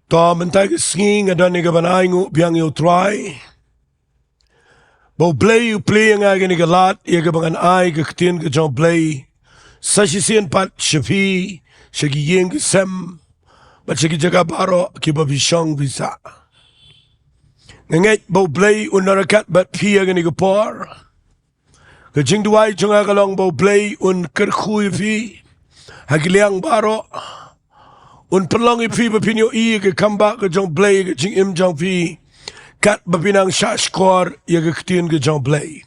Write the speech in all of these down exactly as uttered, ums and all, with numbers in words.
To mynta ka sngi nga don ïa kaban ainguh biang ïa U Trai ba U Blei u plie ïa nga kane ka lad ïa kaba ngan ai ka ktien ka jong U Blei sa shisien pat sha phi, sha ki ïing ki sem bad sha ki jaka baroh kiba phi shong phi sah. Nga ngeit ba U Blei un nang ryngkat bad phi ïa kane ka por. Ka jingduwai jong nga ka long ba U Blei un kyrkhu ïa phi ha ki liang baroh. Un pynlong ïa phi ba phin ïohi ïa ka kam ba ka jong U Blei, ka jingim jong phi, katba phi nang shahshkor ïa ka ktien ka jong U Blei.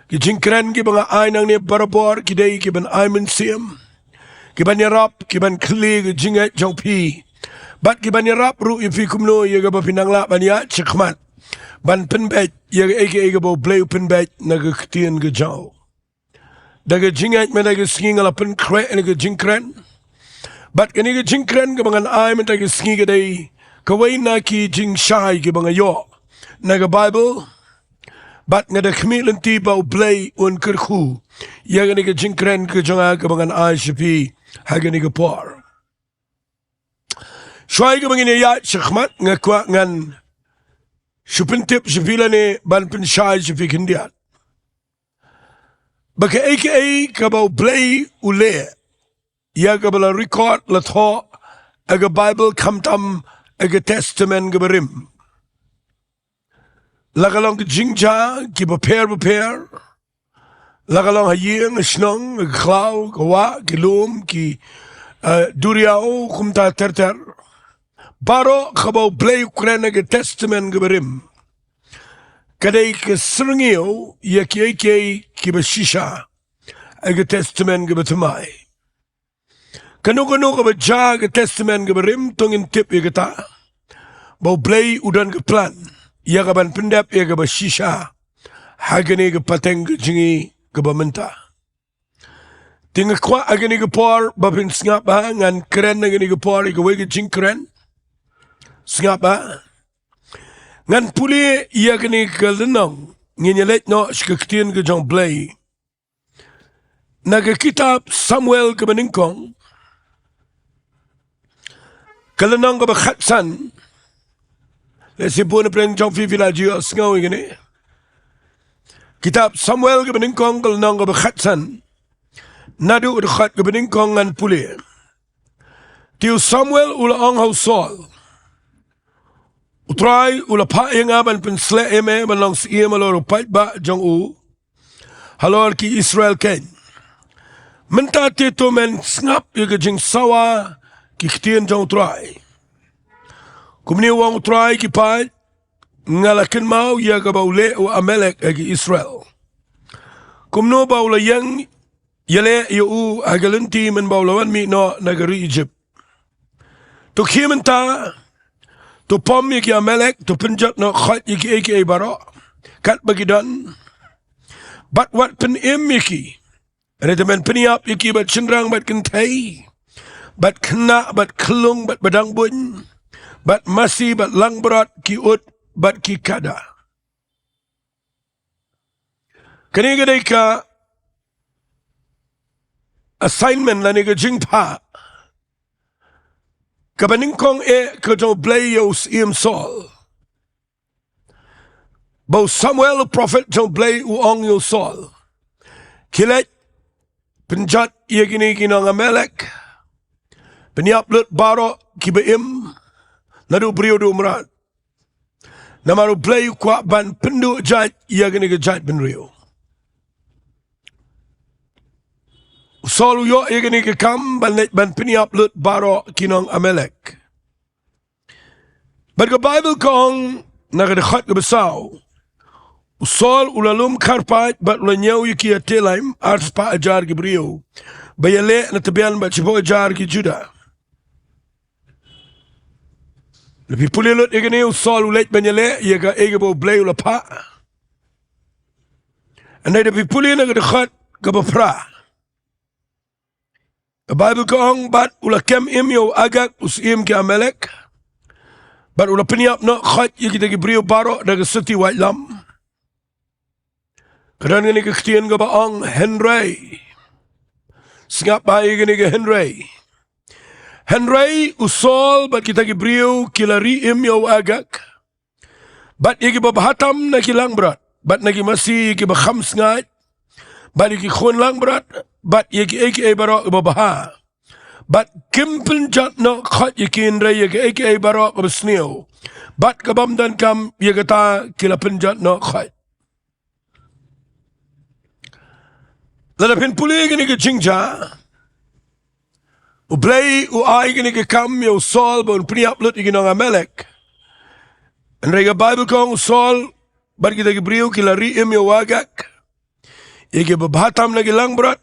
Ki jingkren kiba nga ai nangne barabor ki dei kiban ai mynsiem, kiban ïarap, kiban khlieh ka jingngeit jong phi, bad kiban ïarap ruh ïa phi kumno ïa kaba phin nang lah ban ïaid shakhmat ban pynbeit ïa kaei kaei kaba U Blei u pynbeit na ka ktien ka jong u. Da ka jingngeit mynta ka sngi nga la pynkhreh ïa ka jingkren. Bad kane ka jingkren kaba ngan ai mynta ka sngi ka dei kawei na ki jingshai kiba nga ïoh na ka Baibl. Bad nga da khmih lynti ba U Blei un kyrkhu ïa kane ka jingkren ka jong nga kaba ngan ai sha phi ha kane ka por. Shuwa kaba ngin ïaid shakhmat nga kwah ngan shu pyntip sha phi lane ban pynshai sha phi khyndiat ba kaei kaei kaba U Blei u leh ïa kaba la record, la thoh ha ka Baibl khamtam ha ka Testament kaba rim. La ka long ka jingjia kiba pher bapher, la ka long ha ïing ha shnong, ha ka khlaw ka wah, ki lum ki, eh, duriaw, kumta ter ter. Baroh kaba U Blei u kren ha ka Testament kaba rim ka dei ka syrngiew ïa kiei kiei kiba shisha ha ka Testament kaba thymmai. Kano kano kaba jia ha ka Testament kaba rim to ngin tip ïa kata ba U Blei u don ka plan ïa kaban pyndep ïa kaba shisha ha kane ka pateng ka jong ngi kaba mynta. Te nga kwah ha kane ka por ba phin sngap ba ngan kren ha kane ka por ïa kawei ka jingkren. Sngap ba ngan pule ïa kane ka lynnong, ngin ïa leit noh sha ka ktien ka jong U Blei. Na ka kitab Samuel kaba nyngkong, ka lynnong kaba khatsan. Lehse bun na pdeng jong phi phi la ju ïohsngew ïa kane. Kitab Samuel kaba nyngkong, ka lynnong kaba khatsan. Naduh ka dkhot kaba nyngkong ngan pule. Te u Samuel u la ong ha u Saul, U Trai u la phah ïa nga ban pynsleh ïa me ban long syiem halor u paidbah jong u, halor ki Israel keiñ. Mynta te to men sngap ïa ka jingsawa ki ktien jong U Trai. Kumne u ong U Trai ki paid, nga la kynmaw ïa kaba u leh u Amalek ha ki Israel, kumno ba u la ïeng ïaleh ïa u ha ka lynti mynba u la wan mih noh na ka ri Ijipt. To khie mynta, to pom ïa ki Amalek, to pynjot noh khoit ïa kiei kiei baroh katba ki don, bad wat pynim ïa ki. Hynrei to men pynïap ïa ki bad shynrang bad kynthei, bad khynnah bad khyllung bad ba dang buiñ, bad masi bad langbrot, ki ut bad ki kada. Kane ka dei ka assignment lane ka jingphah kaba nyngkong eh ka jong U Blei ïa u syiem Saul. Ba u Samuel u prophet jong U Blei u ong ïa u Saul, khie leit pynjot ïa kine ki nong Amalek, pynïap lut baroh kiba im, naduh briew haduh mrad. Namar U Blei u kwah ban pynduh jait ïa kane ka jaitbynriew. U Saul u ïoh ïa kane ka kam ban leit ban pynïap lut baroh ki nong Amalek. Bad ka Baibl ka ong na ka dkhot kaba saw, u Saul u la lum kharpait bad u la ñiew ïa ki ha Telaim, arspah hajar ki briew ba ïaleh na tbian bad shiphew hajar ki Juda. Lada phi pule lut ïa kane, u Saul u leit ban ïaleh ïa kaei kaba U Blei u la phah. Hynrei lada phi pule na ka dkhot kaba phra, ka Baibl ka ong, bad u la kem im ïa u Agag u syiem ki Amalek, bad u la pynïap noh khoit ïa kita ki briew baroh da ka surti waitlam. Ka don kane ka ktien kaba ong hynrei. Sngap bha ïa kane ka hynrei. Hynrei u Saul bad kita ki briew ki la ri im ïa u Agag, bad ïa kiba bha tam na ki langbrot, bad na ki masi ïa kiba kham sngaid, bad ïa ki khun langbrot, bad ïa kiei kiei baroh kiba bha. Bad kim pynjot noh khoit ïa ki, hynrei ïa kiei kiei baroh kaba sniew bad ka bym donkam, ïa kata ki la pynjot noh khoit. Lada phin pule ïa kane ka jingjia, U Blei u ai kane ka kam ïa u Saul ba un pynïap lut ïa ki nong Amalek. Hynrei ka Baibl ka ong u Saul bad kita ki briew ki la ri im ïa u Agag, ïa kiba bha tam na ki langbrot,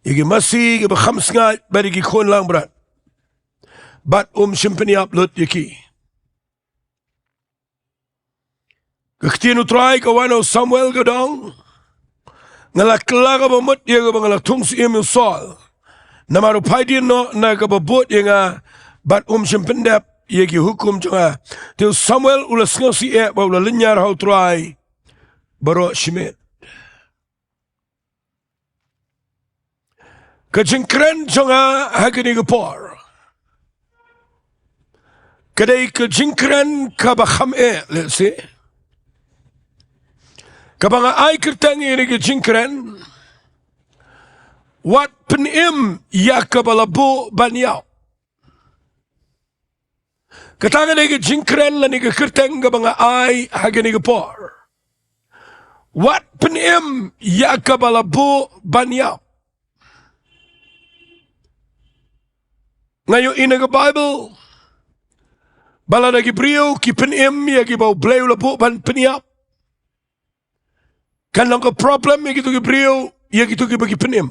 ïa ki masi ïa kiba kham sngaid, bad ïa ki khun langbrot. Bad um shym pynïap lut ïa ki. Ka ktien U Trai ka wan ha u Samuel, ka ong, nga la kylla kaba mut ïa kaba nga la thung syiem ïa u Saul, namar u phai dien noh na kaba bud ïa nga, bad um shym pyndep ïa ki hukum jong nga. Te u Samuel u la sngewsih eh bad u la lynñiar ha U Trai baroh shimet. Ka jingkren jong nga ha kane ka por ka dei ka jingkren kaba kham eh, let's say. Kaba nga ai kyrteng ïa kane ka jingkren, wat pynim ïa kaba la buh ban ïap. Kata ka dei ka jingkren lane ka kyrteng kaba nga ai ha kane ka por. Wat pynim ïa kaba la buh ban ïap. Nga ïohi na ka Baibl ba lada ki briew ki pynim ïa kiba U Blei u la buh ban pynïap, kan long ka problem ïa kito ki briew, ïa kito kiba ki pynim.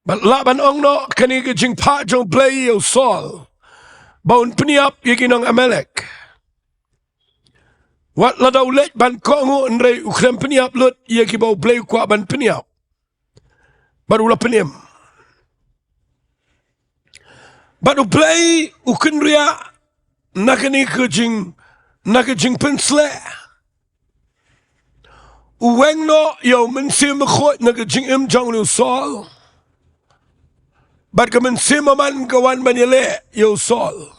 Bad lah ban ong noh, kane ka jingphah jong U Blei ïa u Saul ba un pynïap ïa ki nong Amalek, wat lada u leit ban kohnguh, hynrei u khlem pynïap lut ïa kiba U Blei u kwah ban pynïap. Bad u la pynim. Bad U Blei u kynriah na kane ka jing, na ka jingpynsleh. U weng noh ïa u Mynsiem Bakhuid na ka jingim jong une u Saul. Bad ka Mynsiem Bymman ka wan ban ïaleh ïa u Saul.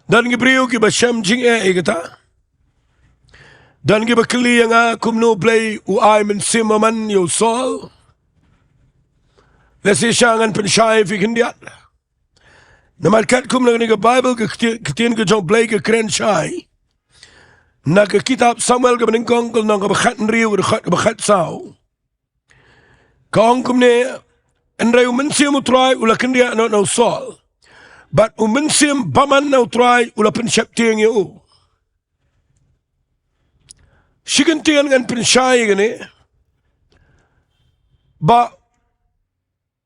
Don ki briew kiba shem jingeh ïa kata. Don kiba kylli ïa nga kumno U Blei u ai Mynsiem Bymman ïa u Saul. Lehse shisha ngan pynshai ïa phi khyndiat. Namar katkum na kane ka Baibl, ka kti-, ktien ka jong U Blei ka kren shai na ka kitab Samuel kaba nyngkong, ka lynnong kaba khathynriew, ka dkhot kaba khatsaw. Ka ong kumne, hynrei u Mynsiem U Trai u la kynriah noh na u Saul, bad u Mynsiem Bymman na U Trai u la pynsheptieng ïa u. Shi kyntien ngan pynshai ïa kane, ba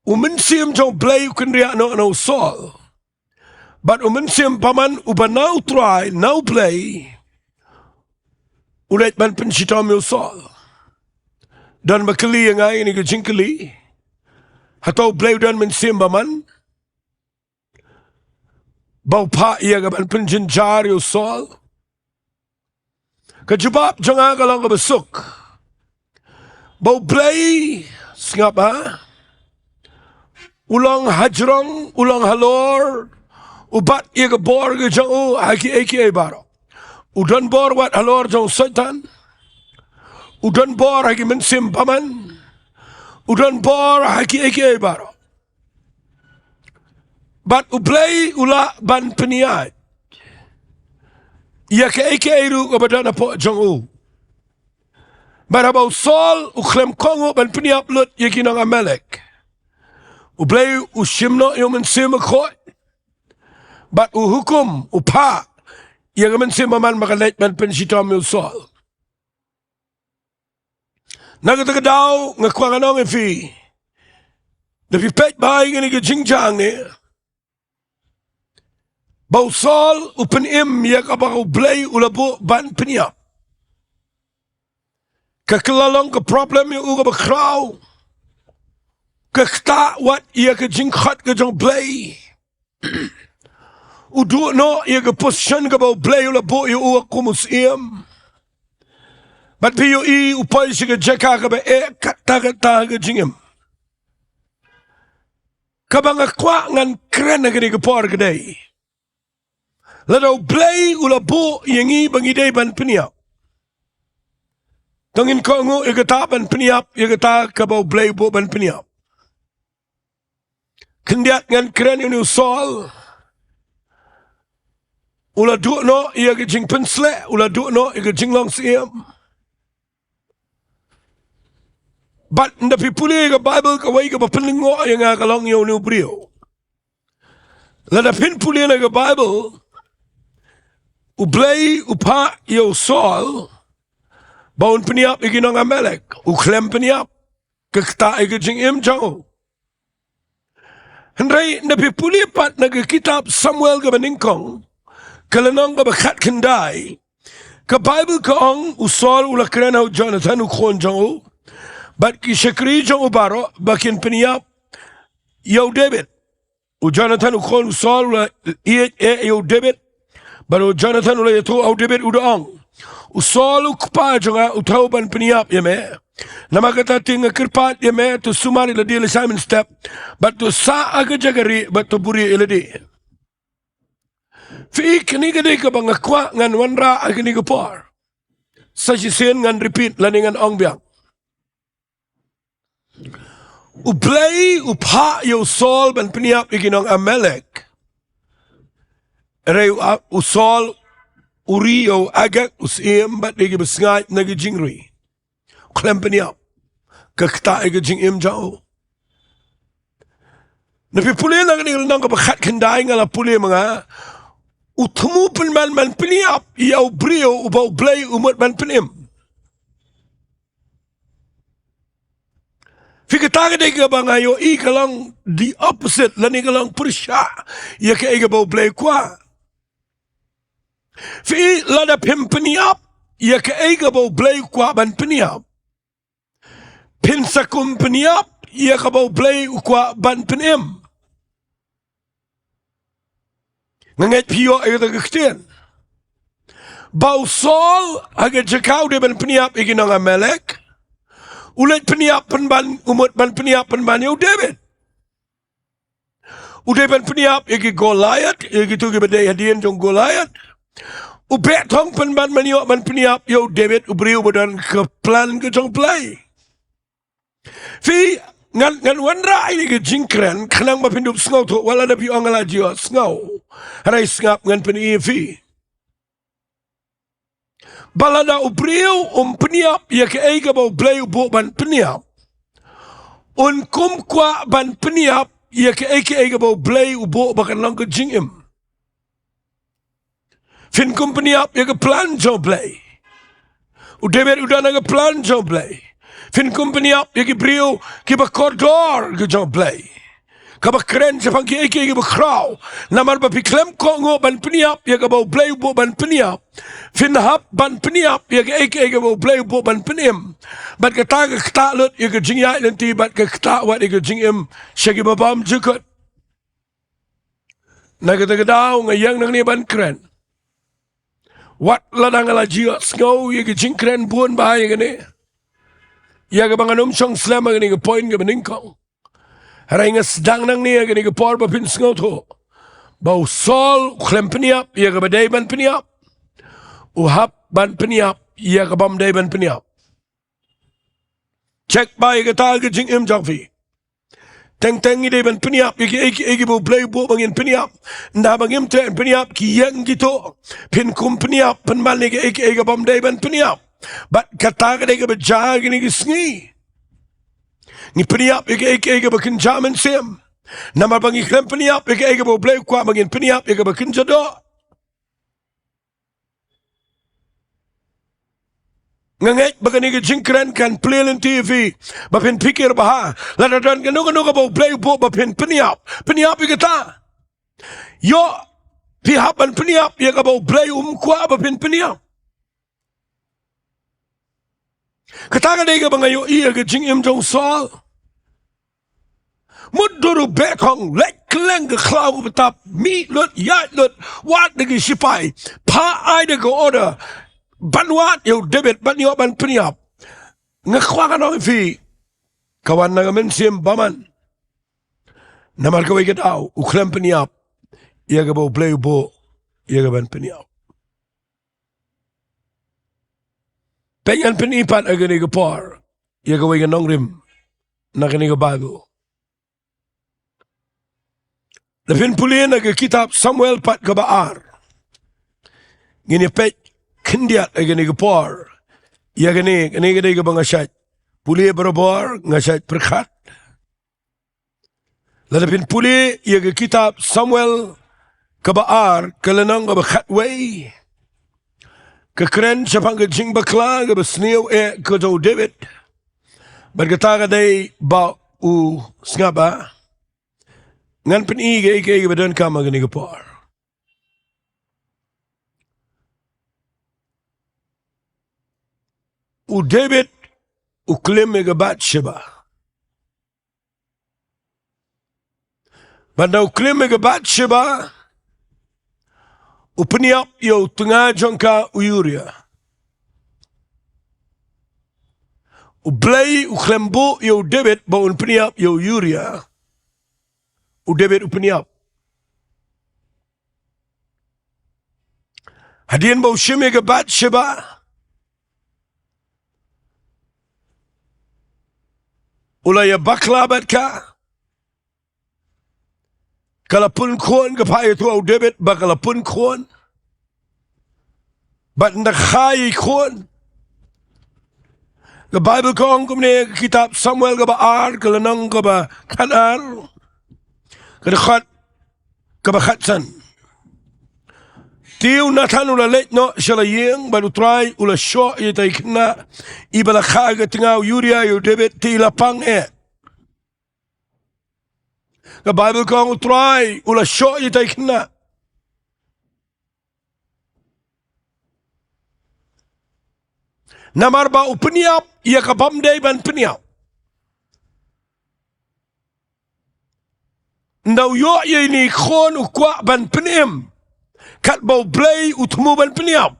u Mynsiem jong U Blei u kynriah noh na u Saul, bad u Mynsiem Bymman uba na U Trai, na U Blei, u leit ban pynshitom ïa u Saul. Don ba kylli ïa nga ïa kane ka jingkylli: hato U Blei u don Mynsiem Bymman ba u phah ïa ka ban pynjynjar ïa u Saul? Ka jubab jong nga ka long kaba suk. Ba U Blei, sngap ha, u long hajrong, u long halor, u bat ïa ka bor ka jong u ha kiei kiei baroh. U don bor wat halor jong u Soitan. U don bor ha ki Mynsiem Bymman. U don bor ha kiei kiei baroh. Bad U Blei u lah ban pynïaid ïa kaei kaei ruh kaba don hapoh jong u. Bad haba u Saul u khlem kohnguh ban pynïap lut ïa ki nong Amalek, U Blei u shim noh ïa u Mynsiem Bakhuid, bad u hukum, u phah ïa ka Mynsiem Bymman ba kan leit ban pynshitom ïa u Saul. Na kata ka daw nga kwah ngan ong ïa phi, da phi peit bha ïa kane ka jingjia hangne, ba u Saul u pynim ïa kaba U Blei u la buh ban pynïap. Ka kylla long ka problem ïa u kaba khraw. Ka ktah wat ïa ka jingkhot ka jong U Blei. U duh noh ïa ka position kaba U Blei u la buh ïa u kum u syiem. Bad phi ïohi u poi sha ka jaka kaba eh katta katta ha ka jingim. Kaba nga kwah ngan kren ha kane ka por ka dei, lada U Blei u la buh ïa ngi ba ngi dei ban pynïap, to ngin kohnguh ïa kata ban pynïap ïa kata kaba U Blei u buh ban pynïap. Khyndiat ngan kren ïa une u Saul. U la duh noh ïa ka jingpynsleh, u la duh noh ïa ka jinglong syiem. Bad ynda phi pule ïa ka Baibl, kawei kaba pynlyngngoh ïa nga ka long ïa une u briew. Lada phin pule na ka Baibl, U Blei u phah ïa u Saul ba un pynïap ïa ki nong Amalek, u khlem pynïap, ka ktah ïa ka jingim jong u. Hynrei ynda phi pule pat na ka kitab Samuel kaba nyngkong, ka lynnong kaba khatkhyndai, ka Baibl ka ong, u Saul u la kren ha u Jonathan u khun jong u bad ki shakri jong u baroh ba kin pynïap ïa u David. U Jonathan u khun u Saul u la ïeit eh ïa u David. Bad u Jonathan u la ïathuh ha u David, u da ong, u Saul u kpa jong nga u thew ban pynïap ïa me. Namar kata te nga kyrpad ïa me, to sumar ïa lade lashai mynstep, bad to sah ha ka jaka rieh, bad to buhrieh ïa lade. Phi i, kane ka dei kaba nga kwah ngan wanrah ha kane ka por. Sa shisien ngan repeat lane ngan ong biang. U Blei u phah ïa u Saul ban pynïap ïa ki nong Amalek. Hynrei u, u Saul u ri ïa u Agag u syiem bad ïa kiba sngaid na ki jingri. U khlem pynïap, ka ktah ïa ka jingim jong u. Ynda phi pule na kane ka lynnong kaba khatkhyndai, nga la pule ma nga, u thmu pynban ban pynïap ïa u briew uba U Blei u mut ban pynim. Phi, kata ka dei kaba nga ïohi ka long the opposite, lane ka long pyrshah ïa kaei kaba U Blei u kwah. Phi, lada phim pynïap ïa kaei kaba U Blei u kwah ban pynïap, phin sa kum pynïap ïa kaba U Blei u kwah ban pynim. Nga ngeit phi ïoh ïa kata ka ktien. Ba u Saul ha ka jaka u dei ban pynïap ïa ki nong Amalek, u leit pynïap pynban, u mut ban pynïap pynban ïa u David. U dei ban pynïap ïa ki Goliath, ïa kito kiba dei hadien jong Goliath. U beh thong pynban ban ïoh ban pynïap ïa u David, u briew uba don ka plan ka jong U Blei. Phi, ngan, ngan wanrah ïa ka jingkren khnang ba phin dup sngewthuh, wat lada phi ong nga la ju sngew. Hynrei sngap, ngan pyni ïa phi. Ba lada u briew um pynïap ïa kaei kaba U Blei u buh ban pynïap, un kum kwah ban pynïap ïa kaei kaei kaba U Blei u buh ba kan long ka jingim. Phin kum pynïap ïa ka plan jong U Blei. U David u don ha ka plan jong U Blei. Phin kum pynïap ïa ki briew kiba kordor ka jong U Blei, kaba kren shaphang kiei kiei kiba khraw. Namar ba phi khlem kohnguh ban pynïap ïa kaba U Blei u buh ban pynïap, phin hap ban pynïap ïa kaei kaei kaba U Blei u buh ban pynim. Bad kata ka ktah lut ïa ka jingïaid lynti, bad ka ktah wat ïa ka jingim sha kiba bymjukut. Na kata ka daw nga ïeng nangne ban kren. Wat lada nga la ju sngew ïa ka jingkren bun bha ïa kane, ïa kaba ngan ym shong slem ha kane ka point kaba nyngkong. Hynrei nga sdang nangne ha kane ka por ba phin sngewthuh ba u Saul u khlem pynïap ïa kaba dei ban pynïap, u hap ban pynïap ïa kabym dei ban pynïap. Check bha ïa kata ka jingim jong phi. Teng teng ngi dei ban pynïap ïa kiei kiei kiba U Blei u buh ba ngin pynïap. Ynda ba ngim treh pynïap, ki ïeng kito. Phin kum pynïap pynban ïa kiei kiei kabym dei ban pynïap. Bad kata ka dei kaba jia ha kine ki sngi. Ngi pynïap ïa kiei kiei kaba kynja mynsiem. Namar ba ngi khlem pynïap ïa kiei kaba U Blei u kwah ba ngin pynïap, ïa kaba kynja doh. Nga ngeit ba kane ka jingkren kan plie lynti ïa phi ba phin pyrkhat bha. Lada don kano kano kaba U Blei u buh ba phin pynïap, pynïap ïa kata. Ïoh, phi hap ban pynïap ïa kaba U Blei um kwah ba phin pynïap. Kata ka dei kaba nga ïohi ha ka jingim jong u Saul. Mutdur u beh thong, leit kylleng ka khlaw kaba tap, mih lut, ïaid lut, wad da ki shipai, phah ai da ka order ban wad ïa u David, ban ïoh ban pynïap. Nga kwah ngan ong ïa phi, ka wan na ka mynsiem bymman. Namar kawei ka daw u khlem pynïap ïa kaba U Blei u buh ïa ka ban pynïap. Peit, ngan pyni pat ha kane ka por ïa kawei ka nongrim na kane ka Baibl. Lada phin pule na ka kitab Samuel pat kaba ar, ngin ïa peit khyndiat ha kane ka por ïa kane, kane ka dei kaba nga shait pule barabor, nga shait pyrkhat. Lada phin pule ïa ka kitab Samuel kaba ar, ka lynnong kaba khatwei, ka kren shaphang ka jingbakla kaba sniew eh ka jong u David. Bad kata ka dei ba u sngap ba ngan pyni kaei kaei kaba donkam ha kane ka por. U David u klim ïa ka Bathsheba. Bad haba u klim ïa ka Bathsheba, u pynïap ïa u tnga jong ka, u Uriah. U Blei u khlem buh ïa u David ba un pynïap ïa u Uriah. U David u pynïap. Hadien ba u shim ïa ka Bathsheba, u la ïa bakla bad ka. Ka la pun khun, ka phah ïa u David ba ka la pun khun. Bad ynda ka kha ïa i khun, ka Baibl ka ong kumne, ka kitab Samuel kaba ar, ka lynnong kaba khatar, ka dkhot kaba khatsan. Te u Nathan u la leit noh sha la ïing, bad U Trai u la shoh ïa ita i khynnah iba la kha ka tnga u Uriah ïa u David, te i la pang eh. Ka Baibl ka ong U Trai u la shoh ïa ita i khynnah. Namar ba u pynïap ïa ka bym dei ban pynïap. Ynda u ïoh ïa ine i khun u kwah ban pynim, katba U Blei u thmu ban pynïap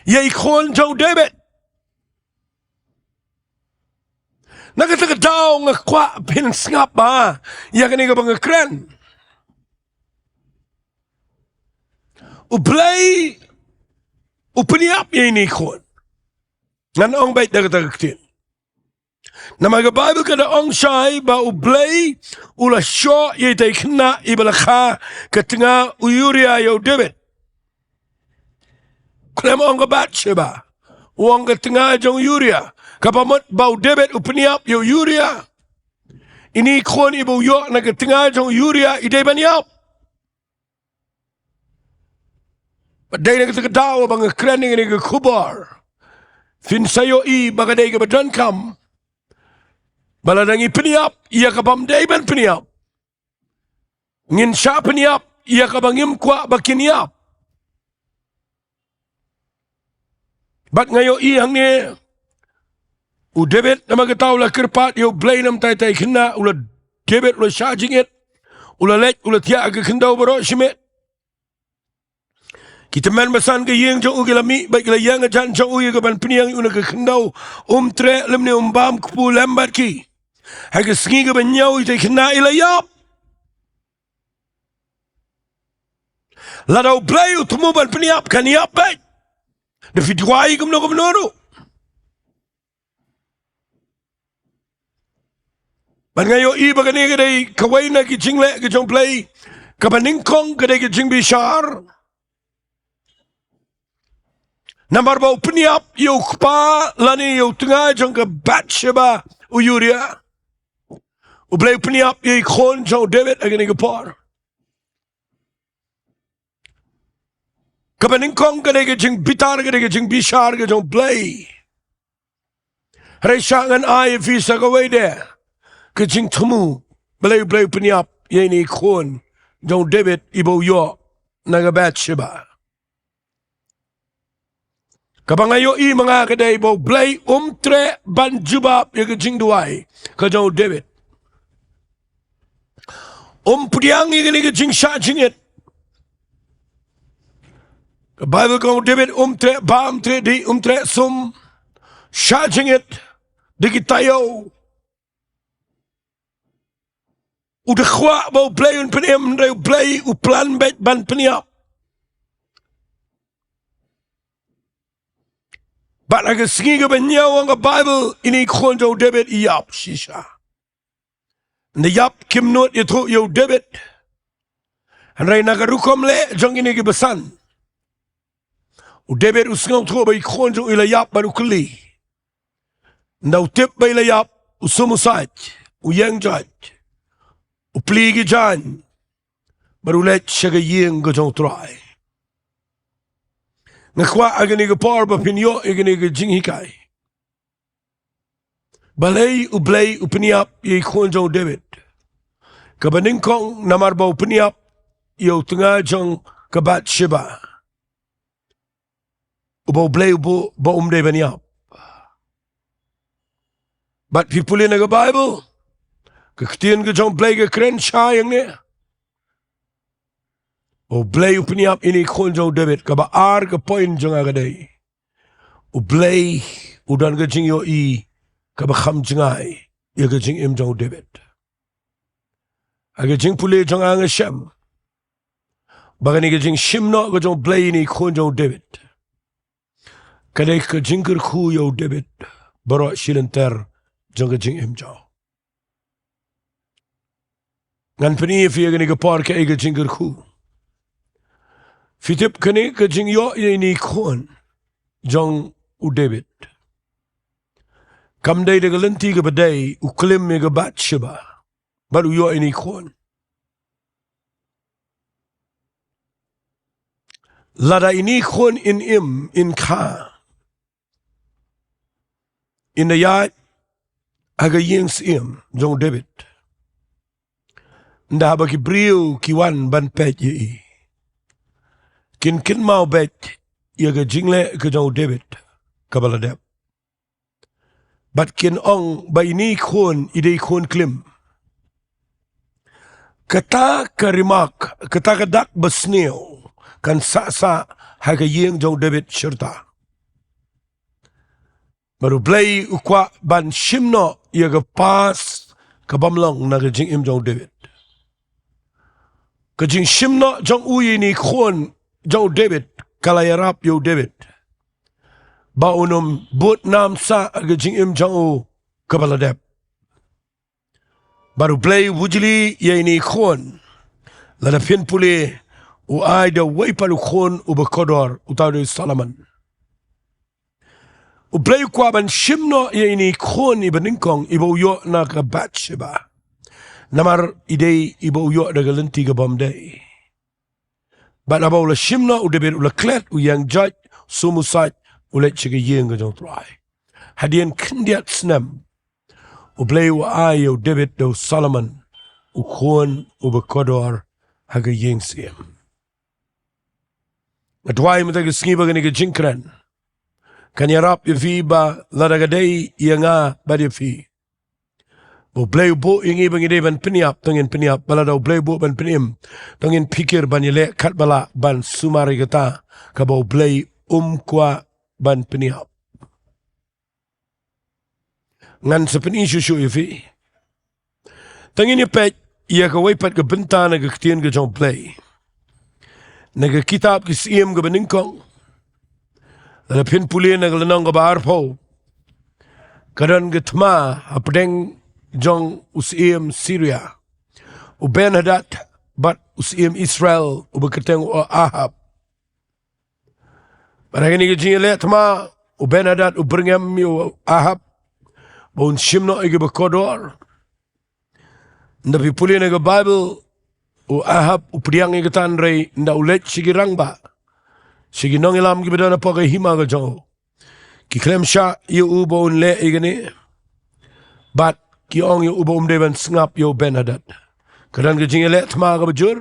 ïa i khun jong u David. Na kata ka daw nga kwah phin sngap ba ïa kane kaba nga kren. U Blei u pynïap ïa ine i khun. Ngan ong beit da kata ka ktien. Namar ka Baibl ka da ong shai ba U Blei u la shoh ïa ita i khynnah iba la kha ka tnga u Uriah ïa u David. Khlem ong ka Bathsheba, u ong ka tnga jong u Uriah. Kaba mut ba u David u pynïap ïa u Uriah, ine i khun iba u ïoh na ka tnga jong u Uriah i dei ban ïap. Bad dei na kata ka daw ba nga kren ïa kane ka khubor, phin sa ïohi ba ka dei kaba donkam ba lada ngi pynïap ïa ka bym dei ban pynïap, ngin shah pynïap ïa kaba ngim kwah ba kin ïap. Bad nga ïohi hangne, u David namar kata u la kyrpad ïa U Blei namar ita i khynnah, u la, David u la shah jingit, u la leit, u la thiah ha ka khyndew baroh shimet. Ki tymmen basan ka ïing jong u ki la mih bad ki la ïeng hajan jong u ïa ka ban pynïeng ïa u na ka khyndew. Um treh lymne um bam kpu lem bad ki. Ha ka sngi kaba hynñiew ita i khynnah i la ïap. Lada U Blei u thmu ban pynïap kan ïap beit. Da phi duwai kumno kumno ruh. Bad nga ïohi ba kane ka dei kawei na ki jingleh ka jong U Blei kaba nyngkong, ka dei ka jingbishar. Namar ba u pynïap ïa u kpa lane ïa u tnga jong ka Bathsheba, u Uriah, U Blei u pynïap ïa i khun jong u David ha kane ka por. Kaba nyngkong ka dei ka jingbitar, ka dei ka jingbishar ka jong U Blei. Hynrei shah ngan ai ïa phi sa kawei de ka jingthmu balei U Blei u pynïap ïa ine i khun jong u David iba u ïoh na ka Bathsheba. Kaba nga ïohi ma nga ka dei ba U Blei um treh ban jubab ïa ka jingduwai ka jong u David. Um pdiang ïa kane ka jingshah jingit. Ka Baibl ka ong u David um treh bam, treh dih, um treh sum, shah jingit da ki taïew. U da kwah ba U Blei un pynim, hynrei U Blei u plan beit ban pynïap. Bad ha ka sngi kaba hynñiew ong ka Baibl, ine i khun jong u David i ïap shisha. Ynda ïap kim nud ïathuh ïa u David. Hynrei na ka rukom leh jong kine ki basan, u David u sngewthuh ba i khun jong u i la ïap bad u kylli. Ynda u tip ba i la ïap, u sum u sait, u ïeng joit, u plie ki jaiñ, bad u leit sha ka ïing ka jong U Trai. Nga kwah ha kane ka por ba phin ïoh ïa kane ka jinghikai. Balei U Blei u pynïap ïa i khun jong u David? Kaba nyngkong namar ba u pynïap ïa u tnga jong ka Bathsheba, uba U Blei u buh ba um dei ban ïap. Bad phi pule na ka Baibl, ka ktien ka jong U Blei ka kren shai hangne. U Blei u pynïap ïa ine i khun jong u David, kaba ar ka point jong nga ka dei, U Blei u don ka jingïohi kaba kham jngai ïa ka jingim jong u David. Ha ka jingpule jong nga nga shem ba kane ka jingshim noh ka jong U Blei ïa ine i khun jong u David ka dei ka jingkyrkhu ïa u David baroh shi lynter jong ka jingim jong u. Ngan pyni ïa phi ha kane ka por kaei ka jingkyrkhu. Phi tip, kane ka jingïoh ïa ine i khun jong u David kam dei da ka lynti kaba dei u klim ïa ka Bathsheba bad u ïoh ine i khun. Lada ine i khun in im, in kha, in da ïaid ha ka ïing syiem jong u David, ynda haba ki briew ki wan ban peit ïa i, kin kynmaw beit ïa ka jingleh ka jong u David kaba la dep. Bad kin ong ba ine i khun i dei i khun klim. Kata ka remark, kata ka dak basniew kan sah sah ha ka ïing jong u David shirta. Bad u Blei u kwah ban shim noh ïa ka past ka bym long na ka jingim jong u David. Ka jingshim noh jong u ïa ine i khun jong u David ka la ïarap ïa u David ba un ym bud nam sah ha ka jingim jong u kaba la dep. Bad u Blei u bujli ïa ine i khun. Lada phin pule, u ai da uwei pat u khun uba kordor, uta u dei u Solomon. U Blei u kwah ban shim noh ïa ine i khun iba nyngkong iba u ïoh na ka Bathsheba, namar i dei iba u ïoh da ka lynti ka bym dei. Bad haba u la shim noh, u David u la klet, u ïeng joit, sum u sait, u leit sha ka ïing ka jong u Trai. Hadien khyndiat snem, u Blei u ai ïa u David da u Solomon u khun uba kordor ha ka ïing syiem. Nga duwai mynta ka sngi ba kane ka jingkren kan ïarap ïa phi, ba lada ka dei ïa nga bad ïa phi, ba u Blei u buh ïa ngi ba ngi dei ban pynïap, to ngin pynïap. Ba lada u Blei u buh ban pynim, to ngin phikir ban ïaleh katba lah ban sumar ïa kata kaba u Blei um kwah ban pynïap. Ngan sa pyni shuh shuh ïa phi. To ngin ïa peit ïa kawei pat ka bynta na ka ktien ka jong u Blei, na ka kitab Ki Syiem kaba nyngkong. Lada phin pule na ka lynnong kaba arphew, ka don ka thma hapdeng jong u syiem Syria u Ben-hadad bad u syiem Israel uba kyrteng u Ahab. Bad ha kane ka jingïaleh thma, u Ben-hadad u byrngem ïa u Ahab ba un shim noh ïa kiba kordor. Ynda phi pule na ka Baibl, u Ahab u pdiang ïa kata, hynrei ynda u leit sha ki rangbah, sha ki nongïalam kiba don hapoh ka hima ka jong u, ki khlem shah ïa u ba un leh ïa kane. Bad ki ong ïa u ba um dei ban sngap ïa u Ben-hadad. Ka don ka jingïaleh thma kaba jur.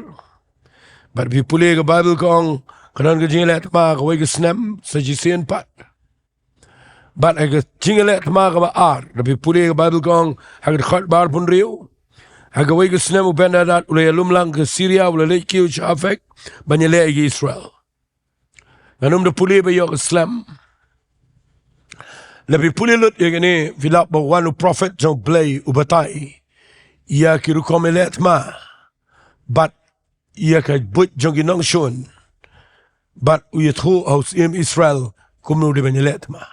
Bad phi pule ka Baibl ka ong, ka don ka jingïaleh thma kawei ka snem sa shisien pat. Bad ha ka jingïaleh thma kaba ar, lada phi pule ka Baibl ka ong, ha ka dkhot ba arphew hynriew, ha kawei ka snem u Ben-hadad u la ïalum lang ka Syria, u la leit kiew sha Aphek ban ïaleh ïa ki Israel. Ngan ym da pule ba ïoh ka slem. Lada phi pule lut ïa kane, phi lap ba wan u prophet jong u Blei u batai ïa ki rukom ïaleh thma bad ïa ka buit jong ki nongshun, bad u ïathuh ha u syiem Israel kumno u dei ban ïaleh thma.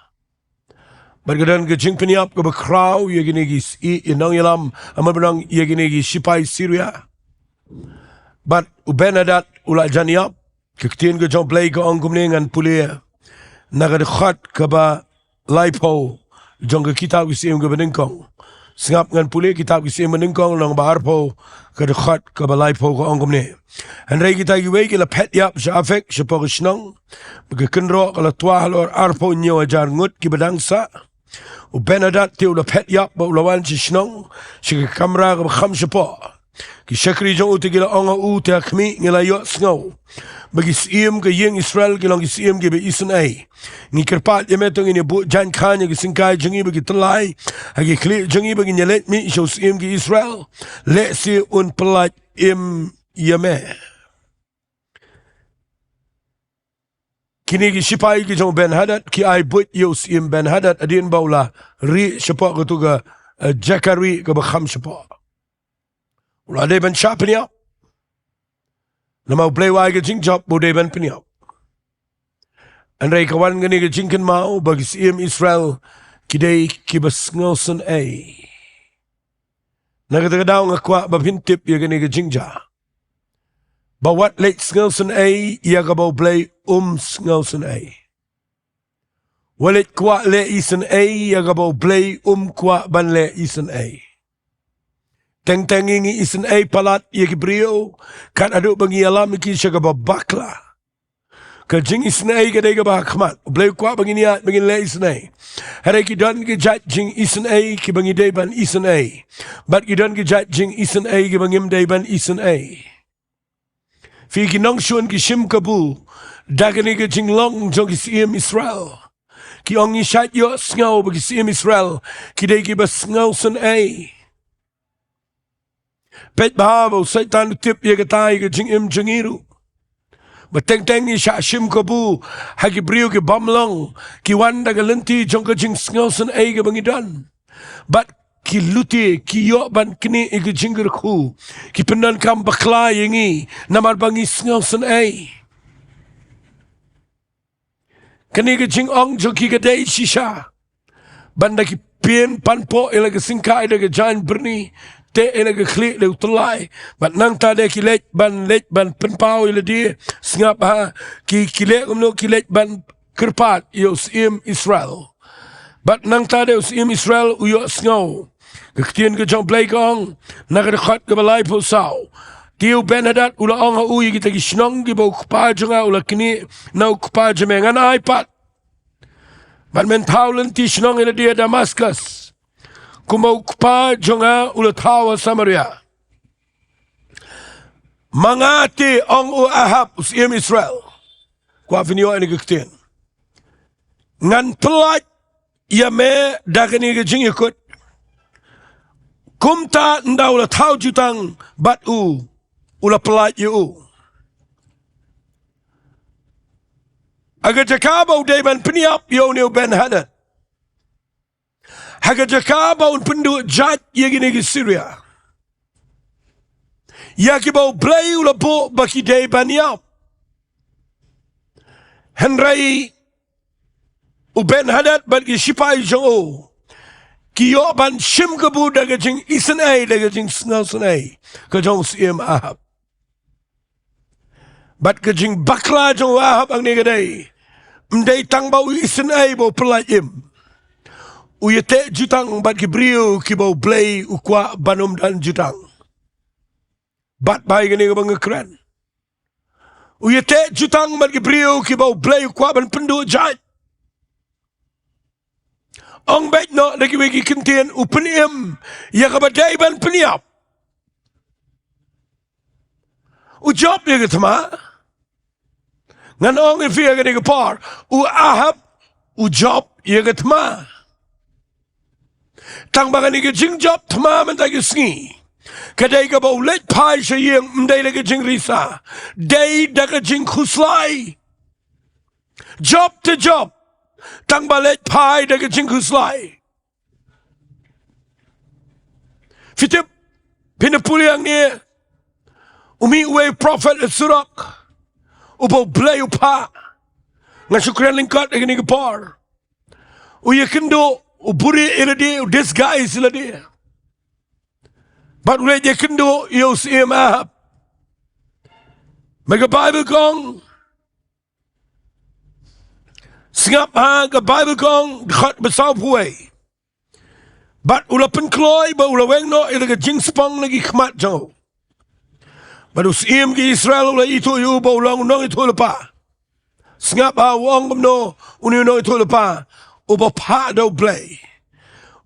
Bad ka don ka jingpynïap kaba khraw ïa kine ki s-, i, i nongïalam, namar ba nang ïa kine ki shipai Syria. Bad u Ben-Hadad u la jan ïap. Ka ktien ka jong U Blei ka ong kumne, ngan pule na ka dkhot kaba laiphew jong ka kitab ki syiem kaba nyngkong. Sngap, ngan pule kitab ki syiem ba nyngkong, lynnong ba arphew, ka dkhot kaba laiphew, ka ong kumne: Hynrei kita kiwei ki la phet ïap sha Aphek, shapoh ka shnong, ba ka kynroh ka la twa halor arphew hynñiew hajar ngut kiba dang sah. U Ben-Hadad te u la phet ïap bad u la wan sha shnong, sha ka kamra kaba kham shapoh. Ki shakri jong u te ki la ong ha u, te ha khmih ngi la ïohsngew ba ki syiem ka ïing Israel ki long ki syiem kiba isynei. Ngi kyrpad ïa me, to ngin ïa buh jaiñ khaiñ ha ki syngkai jong ngi bad ki tyllai ha ki khlieh jong ngi, ba ngin ïaleit mih sha u syiem ki Israel, lehse un pyllait im ïa me. Kine ki shipai ki jong u Ben-Hadad ki ai buit ïa u syiem Ben-Hadad hadien ba u la rieh shapoh katu ka, eh, jaka rieh kaba kham shapoh. U la dei ban shah pynïap. Namar U Blei u ai ka jingjop ba u dei ban pynïap. Hynrei ka wan kane ka jingkynmaw ba ki syiem Israel ki dei kiba sngewsynei. Na kata ka daw nga kwah ba phin tip ïa kane ka jingjia, ba wat leit sngewsynei ïa kaba U Blei um sngewsynei. Wat leit kwah leh isynei ïa kaba U Blei um kwah ban leh isynei. Teng teng ngi ngi isynei palat ïa ki briew, kat haduh ba ngi ïalam ïa ki sha kaba bakla. Ka jingisynei ka dei kaba ha khmat. U Blei u kwah ba ngin ïaid ba ngin leh isynei. Hynrei ki don ki jait jingisynei kiba ngi dei ban isynei, bad ki don ki jait jingisynei kiba ngim dei ban isynei. Phi, ki nongshun ki shim kabu da kane ka jinglong jong ki syiem Israel. Ki ong, ngi shait ïohsngew ba ki syiem Israel ki dei kiba sngewsynei. Peit bha ba u Soitan u tip ïa kata ïa ka jingim jong ngi ruh, ba teng teng ngi shah shim kabu ha ki briew ki bym long, ki wan da ka lynti jong ka jingsngewsynei kaba ngi don. Bad ki lute, ki ïoh ban knieh ïa ka jingkyrkhu, ki pyndonkam bakla ïa ngi namar ba ngi sngewsynei. Kane ka jingong jong ki ka dei shisha ban da ki pynpaw ïa la ka syngkai da ka jaiñ byrni, te ïa la ka khlieh da u tyllai, bad nangta de ki leit ban, leit ban pynpaw ïa lade. Sngap ha, ki, ki leh kumno? Ki leit ban kyrpad ïa u syiem Israel. Bad nangta de u syiem Israel u ïohsngew. Ka ktien ka jong U Blei ka ong na ka dkhot kaba laiphew saw: Te u Ben-Hadad u la ong ha u, ïa kita ki shnong kiba u kpa jong nga u la knieh na u kpa jong me ngan ai pat, bad men thaw lynti shnong ïa lade ha Damaskus, kumba u kpa jong nga u la thaw ha Samaria. Ma nga te, ong u Ahab u syiem Israel, kwah phin ïoh ïa kane ka ktien, ngan pyllait ïa me da kane ka jingïakut, kumta ynda u la thaw jutang bad u, u la pyllait ïa u. Ha ka jaka ba u dei ban pynïap ïa une u Ben-Hadad, ha ka jaka ba un pynduh jait ïa kine ki Syria, ïa kiba U Blei u la buh ba ki dei ban ïap. Hynrei u Ben-Hadad bad ki shipai jong u ki ïoh ban shim kabu da ka jingisynei, da ka jingsngewsynei ka jong u syiem Ahab. Bad ka jingbakla jong u Ahab hangne ka dei, ym dei tang ba u isynei ba u pyllait im, u ïateh jutang bad ki briew kiba U Blei u kwah ban ym don jutang. Bad bha ïa kane kaba nga kren, u ïateh jutang bad ki briew kiba U Blei u kwah ban pynduh jait. Ong beit noh da kiwei ki kyntien, u pynim ïa kaba dei ban pynïap. U jop ïa ka thma. Ngan ong ïa phi ha kane ka por, u Ahab u jop ïa ka thma. Tang ba kane ka jingjop thma mynta ka sngi ka dei kaba u leit phai sha ïing, ym dei da ka jingrisa, dei da ka jingkhuslai. Jop te jop, tang ba leit phai da ka jingkhuslai. Phi tip, Phin ïa pule hangne, u mih uwei u prophet ha surok, uba U Blei u phah. Nga shu kren lyngkot ïa kane ka por. U ïakynduh, u buhrieh ïa lade, u disguise ïa lade. Bad u leit ïakynduh ïa u Syiem Ahab. Bad ka Baibl ka ong, sngap ha ka Baibl ka ong, dkhot ba sawphew wei. Bad u la pynkloi, bad u la weng noh ïa la ka jingspong na ki khmat jong u. Bad u syiem ki Israel u la ithuh ïa u ba u long u nongïathuhlypa. Sngap ha u ong kumno une u nongïathuhlypa uba phah da U Blei.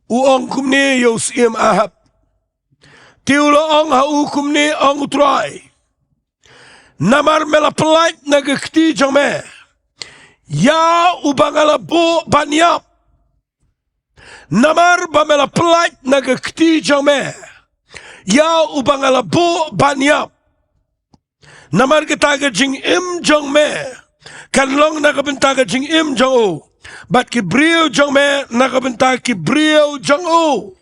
U ong kumne ïa u Syiem Ahab. Te u la ong ha u kumne, ong U Trai. Namar me la pyllait na ka kti jong me ïa uba nga la buh ban ïap. Namar ba me la pyllait na ka kti jong me ïa uba nga la buh ban ïap. Namar kata ka jingim jong me kan long na ka bynta ka jingim jong u, bad ki briew jong me na ka bynta ki briew jong u.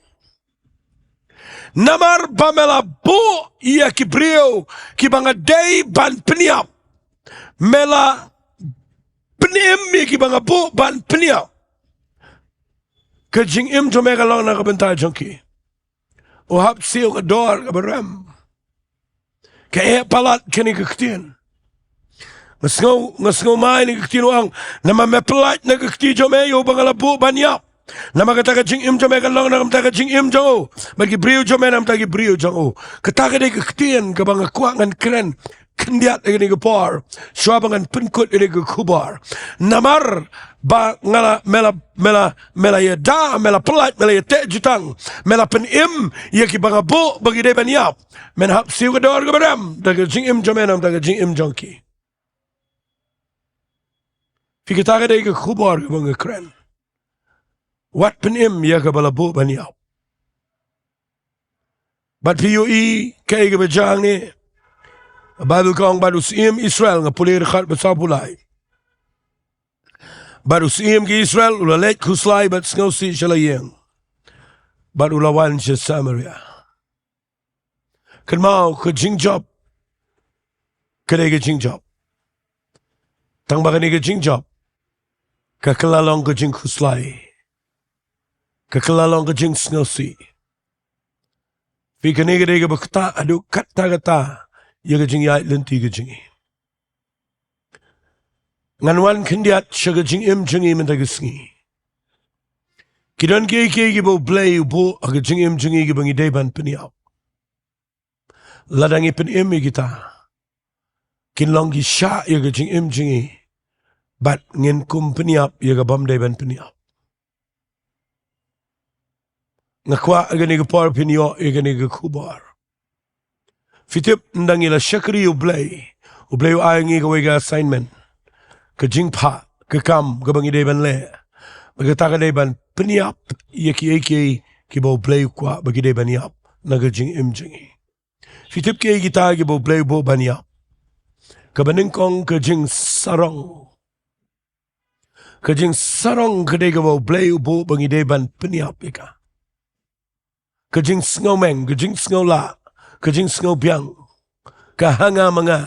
Namar ba me la buh ïa ki briew kiba nga dei ban pynïap. Me la pynim ïa kiba nga buh ban pynïap. Ka jingim jong me ka long na ka bynta jong ki. U hap siew ka dor kaba rem. Ka eh palat kane ka ktien. Nga sngew, nga sngew mai ne ka ktien u ong, namar me pyllait na ka kti jong me ïa uba nga la buh ban ïap. Namar kata ka jingim jong me kan long na ka bynta ka jingim jong u, bad ki briew jong me na ka bynta ki briew jong u. Kata ka dei ka ktien kaba nga kwah ngan kren khyndiat ïa kane ka por, shuwa ba ngan pynkut ïa kane ka khubor. Namar ba nga la, me la, me la, me la ïada, me la pyllait, me la ïateh jutang, me la pynim ïa kiba nga buh ba ki dei ban ïap. Men hap siew ka dor kaba rem da ka jingim jong me na ka bynta ka jingim jong ki. Phi, kata ka dei ka khubor kaba nga kren. Wat pynim ïa kaba la buh ban ïap. Bad phi ïohi kaei kaba jia hangne. Baibl ka ong, bad u syiem Israel, nga pule dkhot ba sawphew lai. Bad u syiem ki Israel u la leit khuslai bad sngewsih sha la ïing. Bad u la wan sha Samaria. Kynmaw, ka jingjop ka dei ka jingjop. Tang ba kane ka jingjop ka kylla long ka jingkhuslai. Ka kylla long ka jingsngewsih. Phi, kane ka dei kaba ktah haduh katta katta ïa ka jingïaid lynti ka jong ngi. Ngan wan khyndiat sha ka jingim jong ngi mynta ka sngi. Ki don kiei kiei kiba U Blei u buh ha ka jingim jong ngi kiba ngi dei ban pynïap. Lada ngi pynim ïa kita, kin long ki shah ïa ka jingim jong ngi. Bad ngin kum pynïap ïa ka bym dei ban pynïap. Nga kwah ïa kane ka por phin ïoh ïa kane ka khubor. Phi tip, ynda ngi la shakri ïa U Blei, U Blei u ai ngi kawei ka assignment, ka jingphah, ka kam kaba ngi dei ban leh. Bad kata ka dei ban pynïap ïa kiei kiei kiba U Blei u kwah ba ki dei ban ïap na ka jingim jong ngi. Phi tip kiei kita kiba U Blei u buh ban ïap? Kaba nyngkong, ka jingsarong. Ka jingsarong ka dei kaba U Blei u buh ba ngi dei ban pynïap ïa ka. Ka jingsngewmeng, ka jingsngewlah, ka jingsngewbiang, ka hanga manga,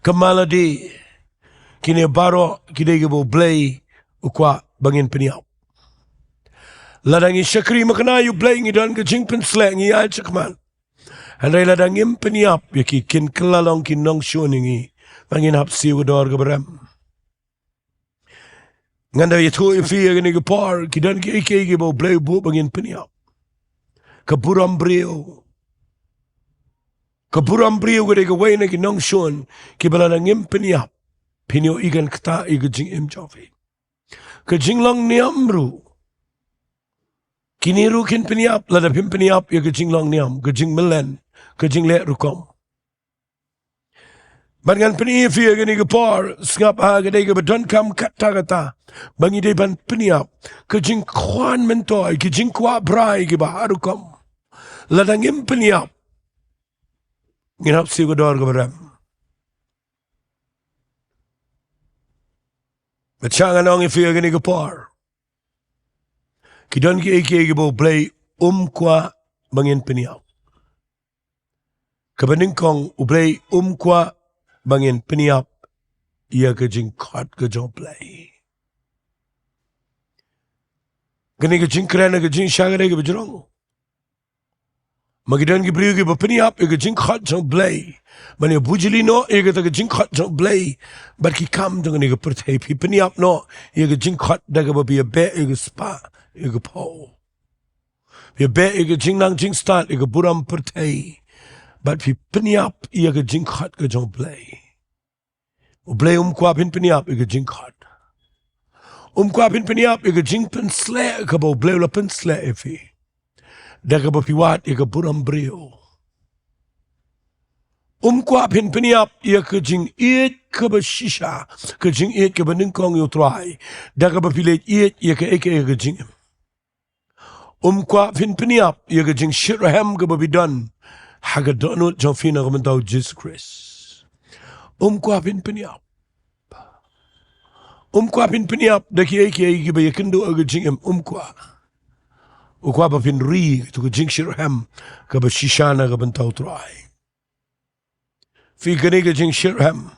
ka malade, kine baroh ki dei kaba U Blei u kwah ba ngin pynïap. Lada ngi shakri makna ïa U Blei, ngi don ka jingpynsleh, ngi ïaid shakhmat. Hynrei lada ngim pynïap ïa ki, kin kylla long ki nongshun ïa ngi, ba ngin hap siew ka dor kaba rem. Ngan da ïathuh ïa phi ïa kane ka por, ki don kiei kiei kiba U Blei u buh ba ngin pynïap. Ka burom briew. Ka burom briew ka dei kawei na ki nongshun kiba lada ngim pynïap, phin ïohi kan ktah ïa ka jingim jong phi. Ka jinglong niam ruh. Kine ruh kin pynïap, lada phim pynïap ïa ka jinglong niam, ka jingmlien, ka jingleh rukom. Bad ngan pyni ïa phi ïa kane ka por, sngap ha ka dei kaba donkam katta katta ba ngi dei ban pynïap. Ka jingkwah myntoi, ka jingkwah brai kiba ha rukom. Lada ngim pynïap, ngin hap siew ka dor kaba rem. Bad sha ngan ong ïa phi ïa kane ka por, ki don kiei kiei kiba U Blei um kwah ba ngin pynïap. Kaba nyngkong, U Blei um kwah ba ngin pynïap ïa ka jingkhot ka jong U Blei. Kane ka jingkren, ka jingïashem ka dei kaba jrong. Ma ki don ki briew kiba pynïap ïa ka jingkhot jong U Blei, ban ïa bujli noh ïa kata ka jingkhot jong U Blei bad ki kam jong kane ka pyrthei. Phi pynïap noh ïa ka jingkhot da kaba phi ïa beh ïa ka spah ïa ka phew, phi ïa beh ïa ka jingnang jingstad ïa ka burom pyrthei, bad phi pynïap ïa ka jingkhot ka jong U Blei. U Blei um kwah phin pynïap ïa ka jingkhot. Um kwah phin pynïap ïa ka jingpynsleh kaba U Blei u la pynsleh ïa phi, da kaba phi wad ïa ka burom briew. Um kwah phin pynïap ïa ka jingïeit kaba shisha, ka jingïeit kaba nyngkong ïa U Trai, da kaba phi leit ïeit ïa kaei kaei ka jingim. Um kwah phin pynïap ïa ka jingshitrhem kaba phi don ha ka dohnud jong phi na ka bynta U Jisu Khrist. Um kwah phin pynïap. Um kwah phin pynïap da kiei kiei kiba ïakynduh ïa ka jingim, um kwah. U kwah ba phin ri ïa ka jingshitrhem kaba shisha na ka bynta U Trai. Phi, kane ka jingshitrhem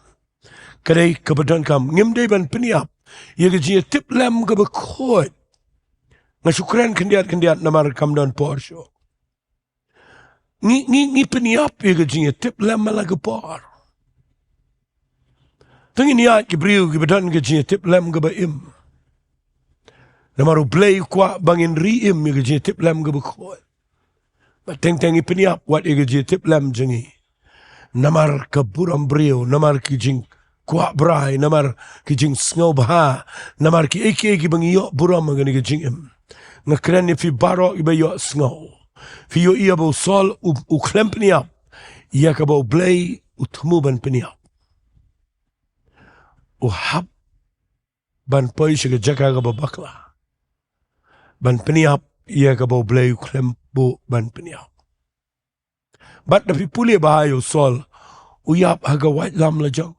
ka dei kaba donkam. Ngim dei ban pynïap ïa ka jingïatiplem kaba khuid. Nga shu kren khyndiat khyndiat namar kam don por shuh. Ngi, ngi, ngi pynïap ïa ka jingïatiplem man la ka por. Te ngin ïaid ki briew kiba don ka jingïatiplem kaba im. Namar U Blei u kwah ba ngin ri im ïa ka jingïatiplem kaba khuid. Bad teng teng ngi pynïap wat ïa ka jingïatiplem jong ngi. Namar ka burom briew, namar ki jingkwah brai, namar ki jingsngewbha, namar kiei kiei kiba ngi ïoh burom ha kane ka jingim. Nga kren ïa phi baroh kiba ïohsngew. Phi ïohi ba u Saul u, u khlem pynïap ïa kaba U Blei u thmu ban pynïap. U hap ban poi sha ka jaka kaba bakla ban pynïap ïa kaba U Blei u khlem buh ban pynïap. Bad da phi pule bha ïa u Saul, u ïap ha ka waitlam lajong.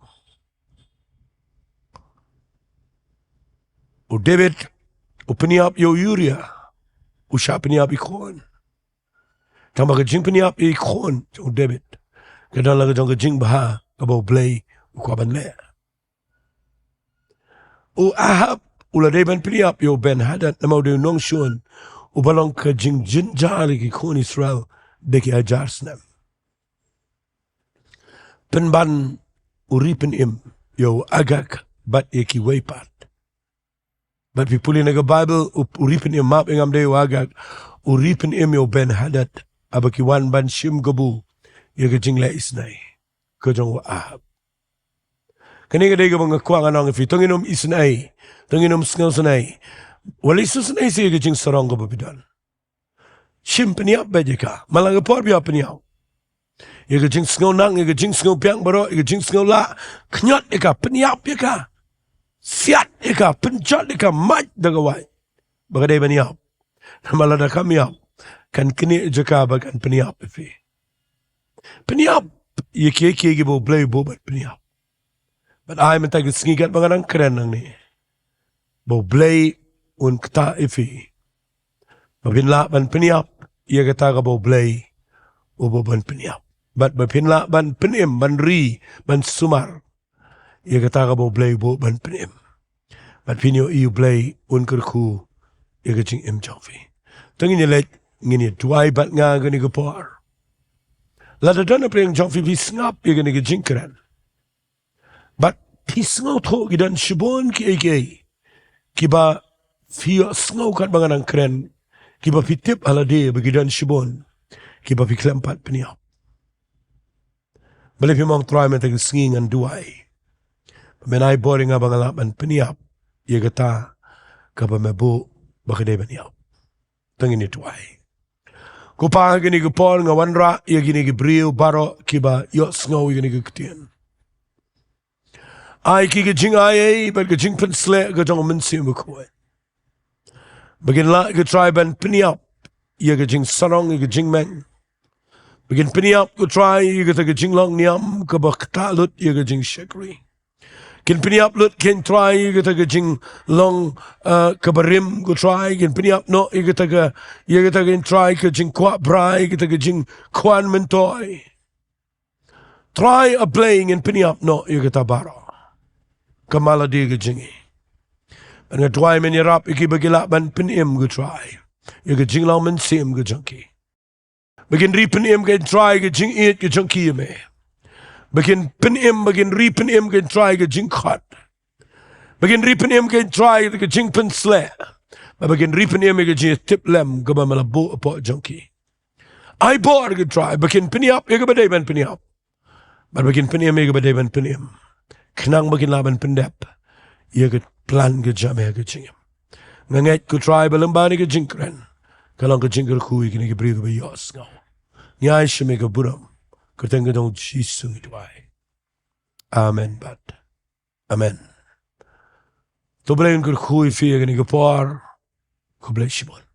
U David u pynïap ïa u Uriah, u shah pynïap ïa i khun. Tangba ka jingpynïap ïa i khun jong u David ka don la ka jong ka jingbha kaba U Blei u kwah ban leh. U Ahab u la dei ban pynïap ïa u Ben-hadad namar u dei u nongshun uba long ka jingjynjar ïa ki khun Israel da ki hajar snem. Pynban u ri pynim ïa u Agag bad ïa kiwei pat. Bad phi pule na ka Baibl, u, u ri pynim, map ïa ngam dei u Agag, u ri pynim ïa u Ben-hadad haba ki wan ban shim kabu ïa ka jingleh isynei ka jong u Ahab. Kane ka dei kaba nga kwah ngan ong ïa phi, to ngin ym isynei, to ngin ym sngewsynei. Wat leit sngewsynei seh ïa ka jingsarong kaba phi don. Shim, pynïap beit ïa ka. Man la ka por phi hap pynïap. Ïa ka jingsngew nang, ïa ka jingsngew biang baroh, ïa ka jingsngew lah, khñiot ïa ka, pynïap ïa ka. Siat ïa ka, pynjot ïa ka, mait da ka wait ba ka dei ban ïap. Namar lada kam ïap, kan knieh jaka ba kan pynïap ïa phi. Pynïap ïa kiei kiei kiba U Blei u buh ban pynïap. Bad ai mynta ka sngi katba nga dang kren nangne, ba U Blei un ktah ïa phi ba phin lah ban pynïap ïa kata kaba U Blei u buh ban pynïap. Bad ba phin lah ban pynim, ban ri, ban sumar ïa kata kaba U Blei u buh ban pynim. Bad phin ïohi U Blei un kyrkhu ïa ka jingim jong phi. To ngin ïa leit, ngin ïa duwai bad nga kane ka por. Lada don hapdeng jong phi phi sngap ïa kane ka jingkren, bad phi sngewthuh ki don shibun kiei kiei kiba phi ïohsngew katba nga dang kren, kiba phi tip ha lade ba ki don shibun kiba phi khlem pat pynïap. Balei phim ong, Trai, mynta ka sngi ngan duwai ba men ai bor ïa nga ba ngan lah ban pynïap ïa kata kaba me buh ba ka dei ban ïap. To ngin ïa duwai. Ko Pa, ha kane ka por nga wanrah ïa kine ki briew baroh kiba ïohsngew ïa kane ka ktien. Ai ki ka jingai ei bad ka jingpynsleh ka jong U Mynsiem Bakhuid, ba kin lah, ko Trai, ban pynïap ïa ka jingsarong, ïa ka jingmeng. Ba kin pynïap, ko Trai, ïa kata ka jinglong niam kaba ktah lut ïa ka jingshakri. Kin pynïap lut, ko Trai, ïa kata ka jinglong, eh, kaba rim, ko Trai. Kin pynïap noh ïa kata ka, ïa kata, ko Trai, ka jingkwah brai, ïa kata ka jingkwah myntoi. Trai A Blei, ngin pynïap noh ïa kata baroh. Ka maladi ka jong ngi. Bad nga duwai men ïarap ïa kiba ki lah ban pynim, ko Trai, ïa ka jinglong mynsiem ka jong ki. Ba kin ri pynim, ko Trai, ka jingïeit ka jong ki ïa me. Ba kin pynim, ba kin ri pynim, ko Trai, ka jingkhot. Ba kin ri pynim, ko Trai, ka jingpynsleh. Ba, ba kin ri pynim ïa ka jingtiplem kaba me la buh hapoh jong ki. Ai bor, ko Trai, ba kin pynïap ïa kaba dei ban pynïap. Bad ba kin pynim ïa kaba dei ban pynim, khnang ba kin lah ban pyndep ïa ka plan ka jong me ha ka jingim. Nga ngeit, ko Trai, ba lyngba kane ka jingkren, ka long ka jingkyrkhu ïa kine ki briew kiba ïohsngew. Ngi ai sha me ka burom. Kyrteng ka jong U Jisu ngi duwai. Amen bad amen. To Blei un kyrkhu ïa phi ïa kane ka por. Khublei shibun.